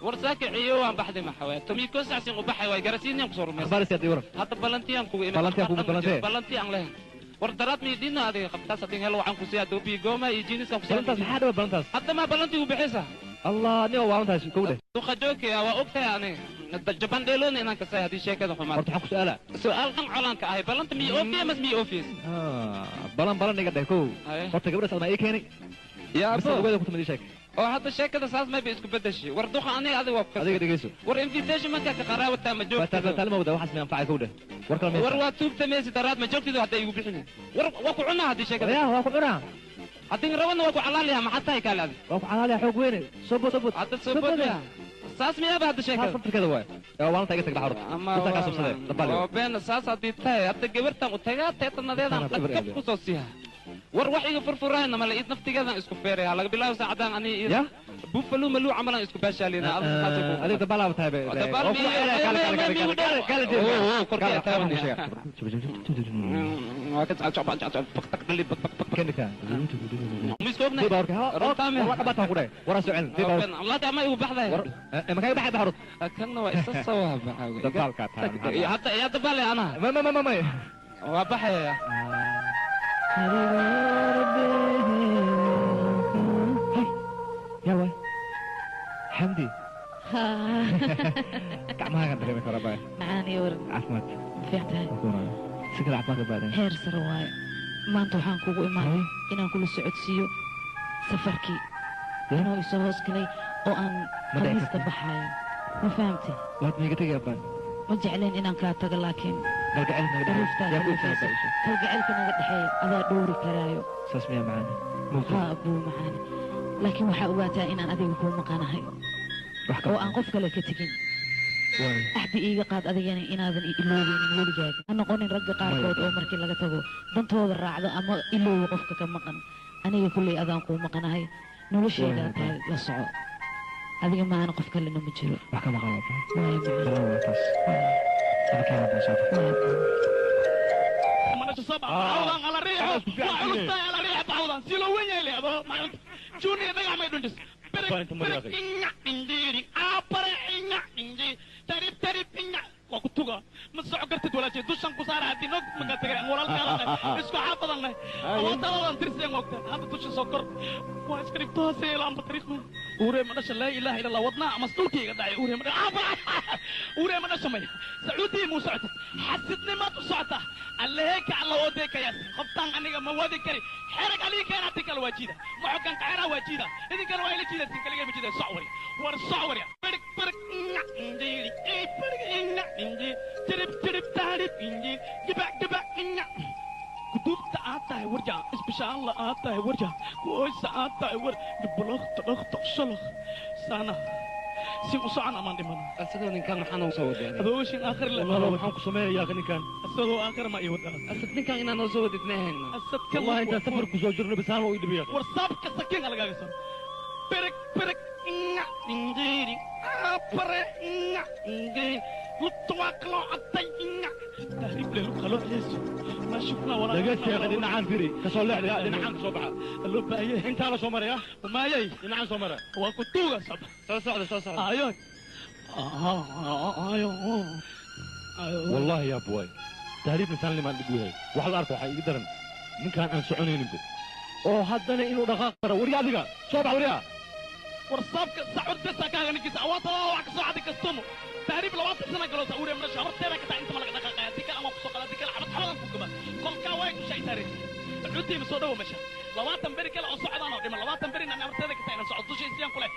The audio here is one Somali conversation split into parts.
ورساك عيوان بحدي ما حوي تمي كوسع سين وبحي واي جرسين يوم صور أخبار سيادة ورن حتى بلنتيان كو بلنتيان بلنتيان له وردرات ميدينا هذه خمسة ستين هلو عن كوسيا دوبي جوما يجيني سخسيا بلنتاس حدا بلنتاس حتى ما بلنتي وبحسها الله نيو وانتاس كوده دخجوك يا وقتها يعني الجبان ديلون إن كسر هذه الشيء كذا حمار برضو حق سؤال سؤال كم علانك هاي بلنت مي أوفيس مس مي أوفيس بلن بلن نقدر كو برضو قبل سألنا إيه كاني يا بس أقول كنت مدري شيء أو حتى الشيء كذا ساز ما بيسكب بدشي وردوخ أنا هذا وقف هذا دقيسو ور إنفيتيشن ما كان قراءة وتام جوك تعلم وده واحد من أنفع كوده ور توب تميز ترات ما جوك تدو حتى يقبحني ور وقعنا هذا الشيء كذا يا وقعنا حتى نرونا وقع على ليها ما حتى هيك هذا وقع على ليها حق وين صبت صبت حتى صبت يا ساس مية بعد الشيء كذا صبت كذا واي يا والله تيجي تقبح عرض أنت كاسب صدق دبالي وبين ساس هذه تاي حتى جبرتها وتجا تيتنا ذي أنا كم خصوصيها وروح يغفر ما لقيت نفتي كذا اسكو فيري على بالله ساعدان اني يا بوفلو ملو عملا اسكو باشا لنا هذه دبالة بتابع يا وي حمدي gacmaha kan dareemi karaa baa macaan iyo waran caafimaad fiictahay si kale caafimaadka baadeen heer sare waaye maanta waxaan kugu imaaday inaan kula socodsiiyo safarkii anoo isoo hoos galay oo aan khamiista baxaayo ma fahamtay waad miiga tegaya baan ma jecleen inaan kaa tago laakiin kalgacaylka kalgacaylka naga dhexeeya adaa dhowri karaayo saas miyaa macaane haa abuu macaane laakiin waxaa ogaataa inaan adiga kuu maqanahay oo aan qof kale ka tegin axdi iiga qaad adigana inaadan iloobeynin weligaaga ha noqonin ragga qaarkood oo markii laga tago dantooda raacdo ama iloobo qofka ka maqan aniga kulley adaan kuu maqanahay noloshaydaa tahay la soco adiga maana qof kalena ma jiro wax ka maqan لا إله إلا الله وضنا مسلوكي قدعي أوري ما نشمي سعودي مو سعودي حسيتني ما تصعته اللي هيك على وديك يا سي خبطان أني ما ودي كري حرق عليك أنا أعطيك الواجدة ما كان قعرة واجدة إذا كان وايل جيدة سين كلي بجيدة صعوري ورصعوري برك برك إنجيلي إيه برك إنجي إنجي ترب ترب تهرب إنجي جبع جبع إنجي كتبت آتاه ورجع إسبشال آتاه ورجع كويس آتاه ورجع بلغ تلغ تشلخ سنة سيم صعنا ما عندي من أصدق إن كان محنا وصود يعني هذا وش آخر والله محنا قسمة يا أخي كان أصدق آخر ما يود أصدق كان إن أنا وصود اثنين أصدق والله أنت سفر كزوجرنا بس أنا ويد بيا ورصاب كسكين على جالس برك برك إنجيري أبر إنجيري لطواقلو عطي تهريب له خلاص يسوع ما شفنا ولا لقيت يا غدي نعان فيري كسولع لا نعان صبعه اللب ايه انت على سمر يا وما يي نعان سمر وكنتوغا صبع صعد صعد ايوه ايوه والله يا بوي تهريب انسان اللي ما نقولها waxa la arko waxa iga daran ninkan aan soconaynin oo haddana inuu dhaqaaq karo wariga adiga soo bax wariga warsaabka sacud bas kaaga ninkiisa awaatala wax ka soo cadi kastumo تهريب لو واصل سنة قالوا سأوري من الشهر ترى كتا أنت مالك دقيقة ديك أنا مقصود على ديك العبد حوالا فوقما كل كواي كل شيء تهريب عدي مسودة ومشى لو تنبري كلا أصعد أنا ودي لو تنبري أنا أرتدي كتا أنا صعد شيء سيان كله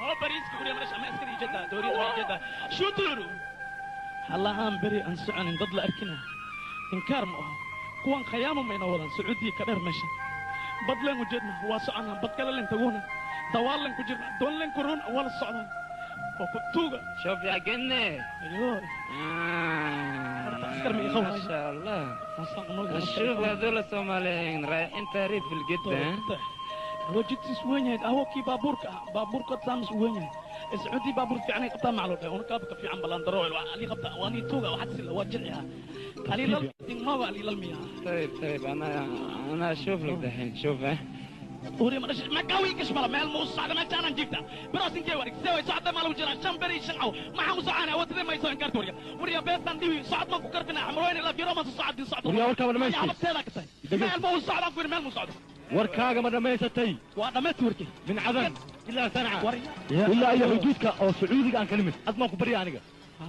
هو باريس كوريا من الشهر ما أسكري جدة دوري جدة شو تورو هلا هم بري أنسعن إن ضد لأركنا إنكار ما كوان خيامهم من أولا سعودي كبير مشى بدلن وجدنا واسعنا بدكلا لين تقولنا دوالن كجرنا دولن كورون أول الصعدان وكتوغا شوف يا جنة ايوه ما شاء الله شوف هذول الصوماليين رايحين تهريب في الجدة. هو جدتي سوين هو كي بابورك بابورك تسامس وين السعودي بابور في عني قطع معلومة أنا كابك في عم بلاندرو علي قطع واني توجا وحدس وجرها علي لل ما علي للمياه طيب طيب أنا أشوف لك دحين شوف وري ما ما قوي كشمال ما الموس على ما كان نجيبته براس نجي وريك سوي صعد ما لو جرى شمبري شنعو ما حمص أنا وتري ما يسوي كارتوريا وريا بس عندي صعد ما فكر فينا عمروين لا في روما صعد صعد وريا وركا ولا ما يصير ما الموس صعد أقول ما الموس صعد وركاga ma dhamaysatay waa dhamaystay warkii min cadan ilaa sanca ilaa iyo xuduudka oo sacuudiga aan ka nimid admaan ku barya aniga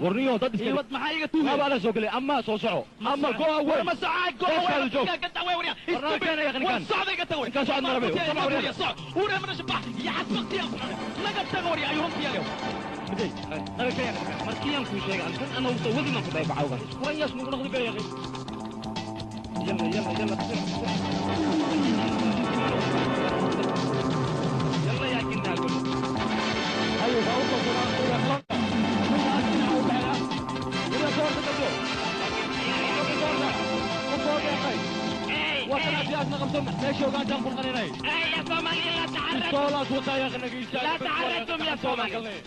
warniyo dad iska wad maxaa iga tuugay waa la soo galay ama soo soco ama go away ma socay go away ka taway wariya war socday ka taway ka socod marabay wariya ma shabax ya xasbaqti ya naga tago wariya ayu runtii yaalo miday naga keen markii aan ku sheegay kan ana u soo wadi ma ku day bacawga wariyas mugu noqday bay yaqin يلا يلا يلا يلا يا كنا اقول ايوه باوصل يا صومالي لا تعرضوا لا تعرضتم يا صومالي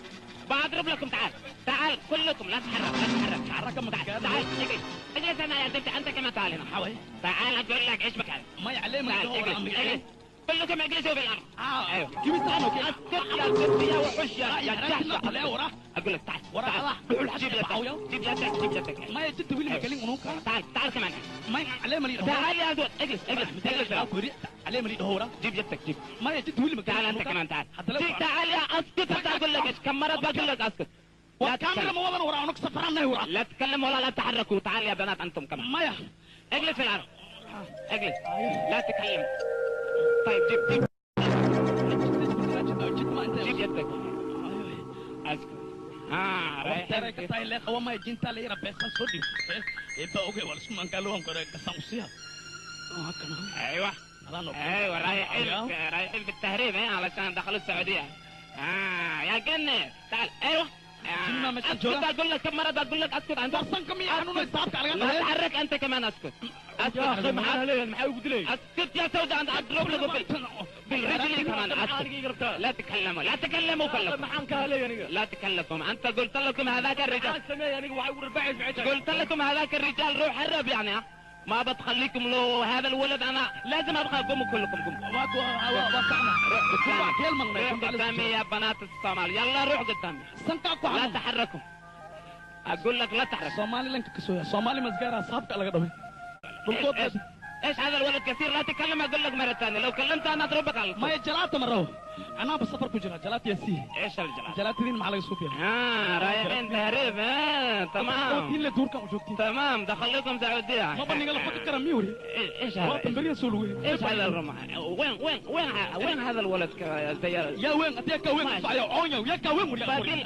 بضرب لكم تعال تعال كلكم لا تحرك لا تحرك تعال تعال اجلس اجلس انا يا بنت انت كمان تعال هنا حوي تعال اقول لك ايش مكانك ما يعلمك اجلس كلكم اجلسوا في الارض ايوه كيف استعنوا اسكت يا بنت يا وحش يا يا ورا اقول لك تعال ورا جيب يدك جيب يدك جيب يدك ما يجد ويلي مكلين ونوك تعال تعال كمان ما عليه لي تعال يا زول اجلس اجلس اجلس عليه لي هورا جيب يدك جيب ما يجد ويلي تعال انت كمان تعال تعال يا اسكت اقول لك ايش كم مره بقول لك اسكت وكاميرا ما ورا ونك سفرنا ورا لا تتكلم ولا لا تحركوا تعال يا بنات انتم كمان ما يا اجلس في الارض اجلس لا تتكلم طيب جيب جيب جيب يدك اسكت رايحين تاي لا هو ما يجين تاي ربي خنصودي يبقى اوكي ولا اسمه قالوا كسامسيا ايوه ايوه رايحين رايحين في التهريب علشان دخلوا السعوديه يا جنة تعال ايوه اسكت اقول لك كم مره اقول لك اسكت انت لا تحرك انت كمان اسكت اسكت يا اخي معانا ليه محاول ليه اسكت يا سوداء انت اضرب لك بالرجل كمان اسكت لا تكلموا لا تكلموا كلكم لا تكلموا انت قلت لكم هذاك الرجال قلت لكم هذاك الرجال روح هرب يعني ما بتخليكم لو هذا الولد انا لازم ابغى قوموا كلكم قوموا روح قدامي يا بنات الصومال يلا روح قدامي لا تحركوا اقول لك لا تحركوا صومالي لنك كسويا صومالي مسجارة صابك على قدامي ايش هذا الولد كثير لا تكلم اقول لك مره ثانيه لو كلمت انا اضربك على ما جلات مره انا بالسفر كجرا جلات يا سي ايش الجلات جلات دين معلق صوفيا رايحين تهريب تمام اللي دورك وجوتي تمام دخلكم سعوديه ما بني قال فكر كرميوري ايش هذا ايش هذا الرمح وين وين وين وين هذا الولد يا وين اتيك وين يا عونيا يا وين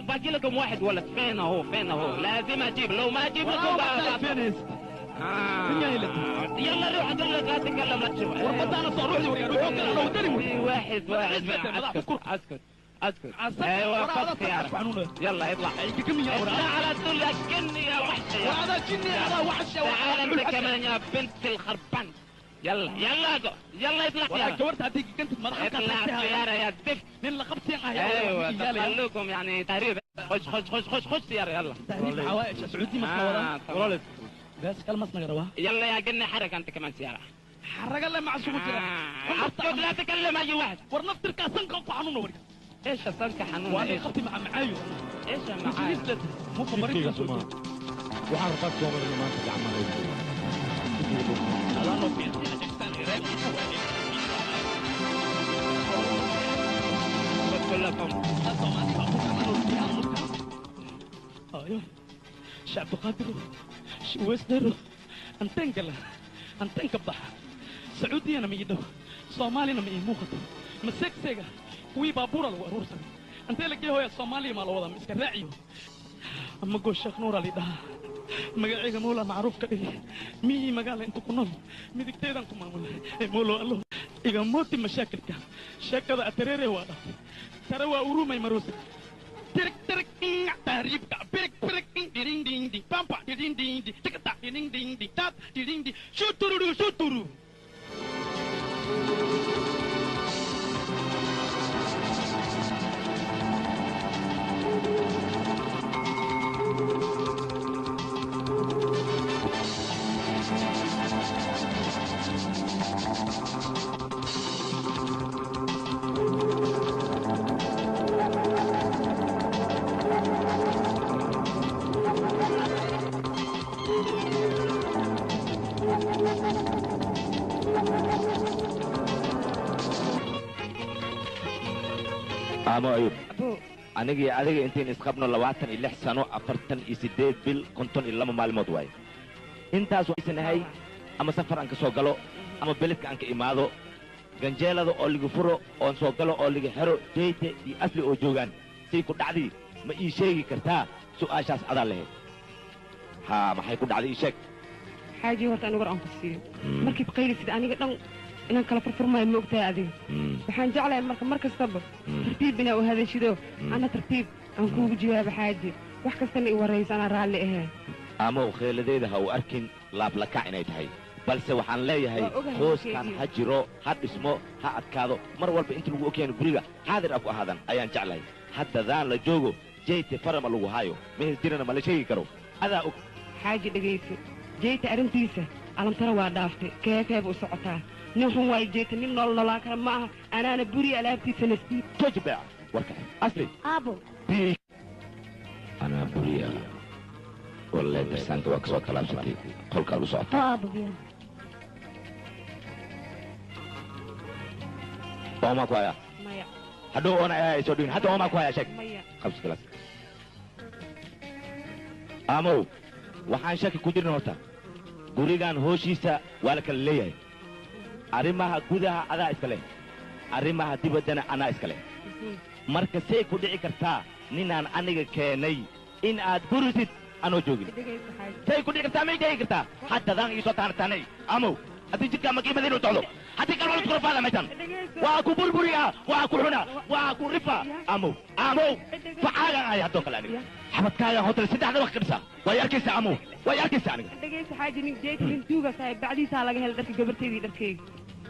باقي لكم واحد ولد فين هو فين هو لازم اجيب لو ما اجيب لكم يلا روح اقول لك لا تتكلم لا تشوف وربطت انا صار روحي وريا روحي انا ودري واحد واحد اسكت اسكت اسكت ايوه فك يا يلا اطلع اطلع على طول يا جني يا وحش وهذا جني هذا وحش يا تعال انت كمان يا بنت الخربان يلا يلا يلا اطلع يا جورت هذيك كنت مرحبا اطلع سيارة يا زفت من لقبتي ايوه دخلوكم يعني تهريب خش خش خش خش خش سيارة يلا تهريب عوائش سعودي مسكورة بس كلمة نقرأها يلا يا جنة حرك انت كمان سيارة حرك الله مع سوق اسكت لا تكلم اي واحد ورنفتر كاسنك وحنون ورك ايش السنك حنون وانا خطي مع معايو ايش معايو مو خبرك وحرفت صومر ما انت عمال كلكم ايوه شعب قادر ويسدر انتنقل انتنكبح سعودية انا ميدو صومالي انا ميموخته مسكسيغا وي بابورا لو ارورسن انت لك هو الصومالي ما لو ودا مسك راعيو اما جو الشيخ نور علي ده magacayga mawla macruuf ka dhigi miyii magaala inta ku nool midigteedaan ku maamula mawlo allo iga mooti mashaakilka sheekada atareere waa dhaf tare waa urumay maroose tirik tirik tahriibka birik birik ding ding ding pampa ding ding ding tikata ding ding ding tat ding ding shutururu shuturu. Aamo Ayub anigii adiga intayn isqabno 26 sano 48 bil 52 maalmood waaye intaas waxaysanahay ama safar aan ka soo galo ama beledka aan ka imaado ganjeelada oo liga furo oon soo galo oo liga xero jeyte iyo asli oo joogaan say ku dhacdii ma ii sheegi kartaa su'aashaas adaa lahayd haa maxay ku dhacday ii sheeg xaaji horta anigu war aan ku siiyo markiid qaylisid aniga dhan inaan kala furfurmaayo ma ogtahay adiga waxaan jeclahay marka mar kastaba tartiib inaa u hadashido ana tartiib aan kuugu jawaabo xaaji wax kastana i warayso anaa raalli ahee amow kheeladeyda ha u arkin laablakac inay tahay balse waxaan leeyahay qoyskan ha jiro ha dhismo ha adkaado mar walba inta lagu ogyahan guriga xaadir ah ku ahaadan ayaan jeclahay haddadaan la joogo jeyte farama lagu haayo mehes jirana ma la sheegi karo adaa og xaaji dhegayso jeyte arrintiisa alamtara waa dhaaftay keefeeba u socotaa nin xun waayo jeyte nin nool noolaan kara ma aha anaana buriya alaabtiisa nasiib jooji beeca warka asli aabo anaa buriya wallahi darsaanka waa kasoo talaabsatay qolkaad u socotaa aabo biya oomaa ku hayaa maya hadhow oona ayaa ay soo dhigin hadda oomaa ku hayaa sheeg maya qabsi galaas aamow waxaan shaki ku jirin horta gurigan hooshiisa waa la kala leeyahay arrimaha gudaha adaa iska leh arrimaha dibaddana anaa iska leh marka say ku dhici kartaa ninaan aniga keenay in aad gurisid anoo joogin say ku dhici kartaa may sheegi kartaa haddadaan iisoo taanataanay amow haddii jidkaa makiimada inuu socdo haddii kalma la iskula faada meeshan waa ku burburiyaa waa ku xuna waa ku rifa amow amow facaagan ahay haddoo kale aniga xabadkaagan hotel saddexda waqti ka dhisaa way arkaysaa amow way arkaysaa aniga dhegayso xaaji nin jeyte nin tuugas ahay bacdiisaa laga helay dharka gabarteydii dharkayga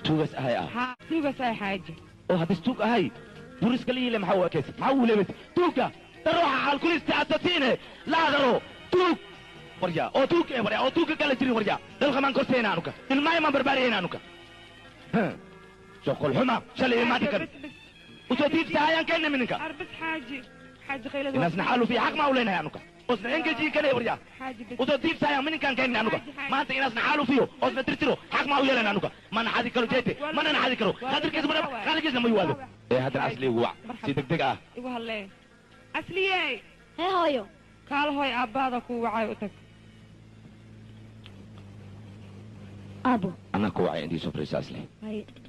tuugas ahay ah haa tuugas ahay xaaji oo haddis tuug ahay buriska la yiile maxaa u ekaysa maxaa u leebaysa tuugga daruuxa xaalkulista asasiine laadaro tuug waryaa oo tuug ee waryaa oo tuugka kala jirin waryaa dalqamaan korsayna anuka ilmaaymaan barbaariyayna anuka soqol xuma shalay imaadi kan usoo tiibsahayaan keenna mininka arbas xaaji xaaji khaylada inaasna xaalu fi xaq maa u leenahay anuka osna engejii kanay waryaa usoo tiibsahayaan mininkaan keenna anuka maanta inaasna xaalu fiyo osna tirtiro xaq maa u yeelan anuka mana xadi karo jeete mana xadi karo qadirkiis mana qadirkiisna ma yiwaado ee haddana asli igu wac si degdeg ah igu hadlee asliyey hee hooyo kaala hooy aabbaada kuu wacay u tag aabo anaa ku wacay intii soo fadhiiso asli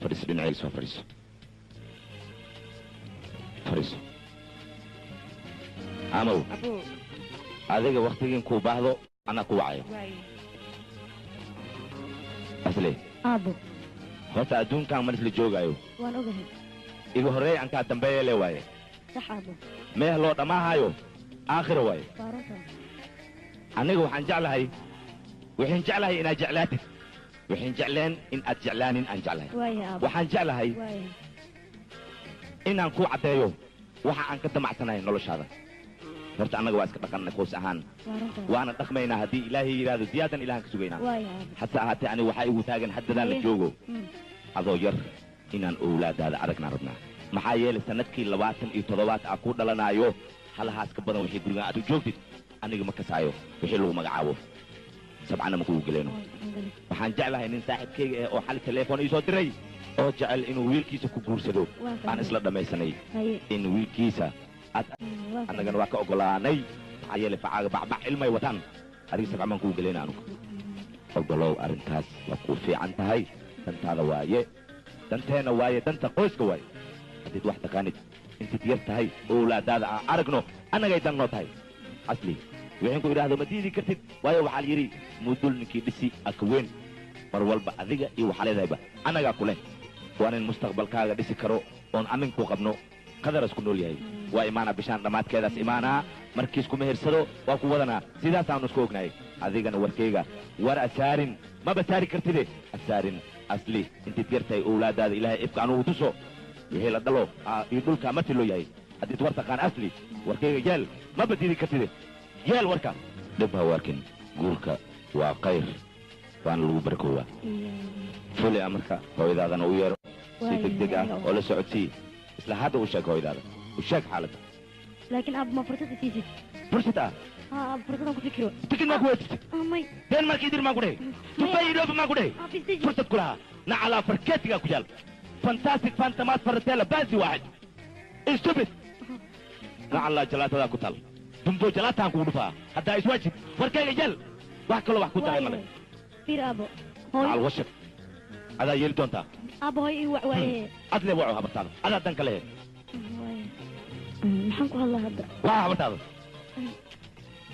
fadhiiso dhinacayga soo fadhiiso fadhiiso amow adiga waktigiin kuu baahdo anaa ku wacayo asli aabo horta adduunkan man isla joogaayo waan ogahay iga horreey aan kaa dambeeya le waaye sax aabo meeh loo dhammaahaayo aakhira waaye waa runtan aniga waxaan jeclahay waxaan jeclahay inaad jeclaatid waxaan jecleen in aad jeclaanin aan jeclahay waxaan jeclahay inaan kuu caddeeyo waxa aan ka damacsanahay noloshaada horta annaga waa iska dhaqannay qoys ahaan waana dhaqmaynaa haddii ilaahay yidhaahdo ziyaadan ilahan ka sugaynaa hase ahaatee aniga waxaa igu taagan haddadaan la joogo adoo yar inaan owlaadaada aragnaan rabnaa maxaa yeelay sanadkii 27 aa ku dhalanaayo halahaas ka badan wixii gurigan aad u joogtid aniga ma kasaayo wixii lagu magacaabo sabcana ma kugu geleyno waxaan jeclahay nin saaxiibkayga eh oo xali telefoon ii soo diray oo jecel inuu wiilkiisa ku guursado aan isla dhammaysanay in wiilkiisa aad annagana waa ka oggolaanay maxaa yeelay facaaga bacbac ilmay wataan adiga sabca maan kugu geleyna anugu ogolow arrintaas waa kuu fiican tahay dantaada waaye danteenna waaye danta qoyska waaye haddiid wax taqaanid intayd yar tahay owlaadaada aan aragno annagay dan noo tahay asli wixin ku idhaahdo ma diidi kartid waayo waxaa la yidhi mudul ninkii dhisi aka weyn mar walba adiga iyo waxaa leedahayba annagaa ku leh waa nin mustaqbalkaaga dhisi karo oon amin ku qabno qadaras ku nool yahay waa imaanaa bishaan dhammaadkeedaas imaanaa markiis kuma hersado waa ku wadanaa sidaasaanu isku ognahay adigana warkayga war asaarin maba saari kartide asaarin asli intayd yar tahay owlaadaada ilaahay ifka anugu tuso wixii la dhalo iyo dhulkaa marti loo yahay haddiid war taqaan asli warkayga yeel maba diidi kartide yeel warka dhib ha u arkin guurka waa khayr waana lagu barkoobaa fuli a marka hooyadaadana u yeero si degdeg ah oo la socodsii isla hadda u sheeg hooyadaada u sheeg xaaladda laakiin aab ma fursad siisid fursad ah haa aab fursadan ku fikiro tikid maa ku weydiistay may denmark idir maan ku dhehi dubay idhoofa maan ku dhehi fursad ku lahaa nacalaa farkeetigaa ku yaal fantastic fantamaas faratela baasi waaxid Stupid. Lacala jalaatada ku tal. Dumbo jalaataan kugu dhufaa. Haddaa iswaajib. Warkayga jal. Wax kaloo wax ku tahay male. Fiir aabo. Hooyo. Macal washaq. Adaa yeeli doontaa. Aabo hooyo ii wac waaye. Ad le waco habartaada. Adaa dan ka lehe. Maxaan ku hadlaa hadda? Waa habartaada.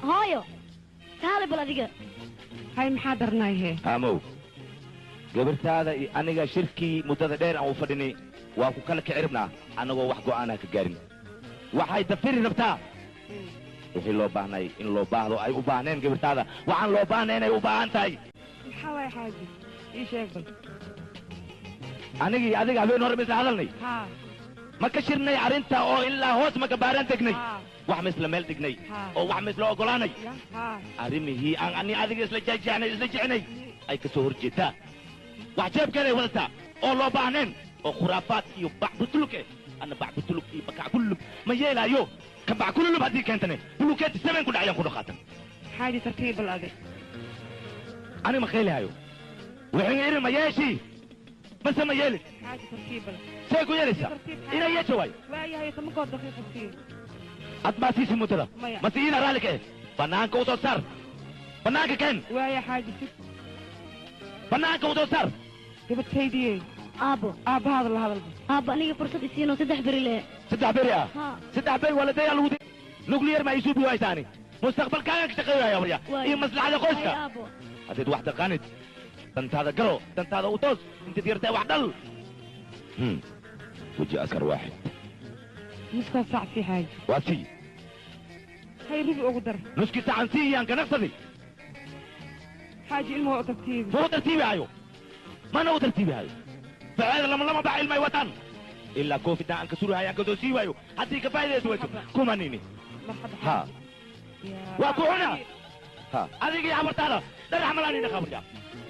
Hooyo. Kaale bal adiga. Hay maxaa darnaay hee? Aamow. Gabartaada iyo aniga shirkii muddada dheer aan u fadhinay waa ku kala kiciribnaa annagoo wax go'aanah ka gaarin. Waxay dafiri rabtaa wixii loo baahnay in loo baahdo ay u baahneen gabartaada waxaan loo baahnay inay u baahan tahay. Maxaa waay xaaji? Ii sheeg bal. Anigii adiga habeen hore ma isla hadalnay? Ma ka shirnay arrinta oo ilaa hoos ma ka baaraan tegnay? Wax ma isla meel dhignay oo wax ma isla ogolaanay? Arrimihii aan ani adiga isla jeexjeexnay isla jecnay ay ka soo horjeedaa. Wax jeebkeenay wadataa oo loo baahneen oo khuraafaad iyo bacbutuluk eh. Ana bacbutuluk iyo bakackulub ma yeelaayo. Ka backululub haddii keentane bulukeeti sameen ku dhacayaan ku dhaqaatan. Xaaji tartiib bal adi. Ani ma khaylihayo. Wixii irin ma yeeshii. Mase ma yeelin. Xaaji tartiib bal. See ku yeelaysaa? Inay yeesho waay. Waayahay tama goor daqiiqa sii. Ad maa siisi muddada. Ma siiina raalli ka eh. Bannaanka u soo saar. Bannaanka keen. Waaya xaaji si. Bannaanka u soo saar. Gabadhaydiyey. Aabo. Aabbahaada la hadalba. Aabo aniga fursad isiinoo 3 beri leh. 3 beri ah? 3 beri waa la dayaa lagu nuclear ma isu biyo haysaani. Mustaqbalkaagan ka shaqeynaya warya. Iyo maslaxada qoyska. Haddaad wax taqaanid dantaada garo dantaada u toos intaad yartaa wax dhal. Weji askar waaxid. Nuskaa saac sii xaaji. Waa sii. Hay rubi ugu dar. Nuskii saacan sii iyaan ka naqsadi. Xaaji ilmaha u tartiibi. Ma u tartiibi hayo. Mana u tartiibi hayo. Facada lama bax ilmay wataan. Ilaa koofidaa aan ka suri hayaan ka soo sii waayo. Haddii ka faa'iidayso wayso kuma nini. Ha. Waa ku cuna. Ha. Adiga iyo habartaada dhar camalaan ina qabaryaa.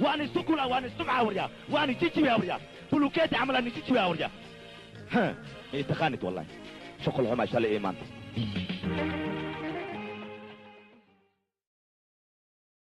Waan isukula waan istumca waryaa. Waan jijibi waryaa. Bulukeeti camalaan jijibi waryaa. Ha. Taqaanid wallahi. Shuqul xumaa shalay ii maanta.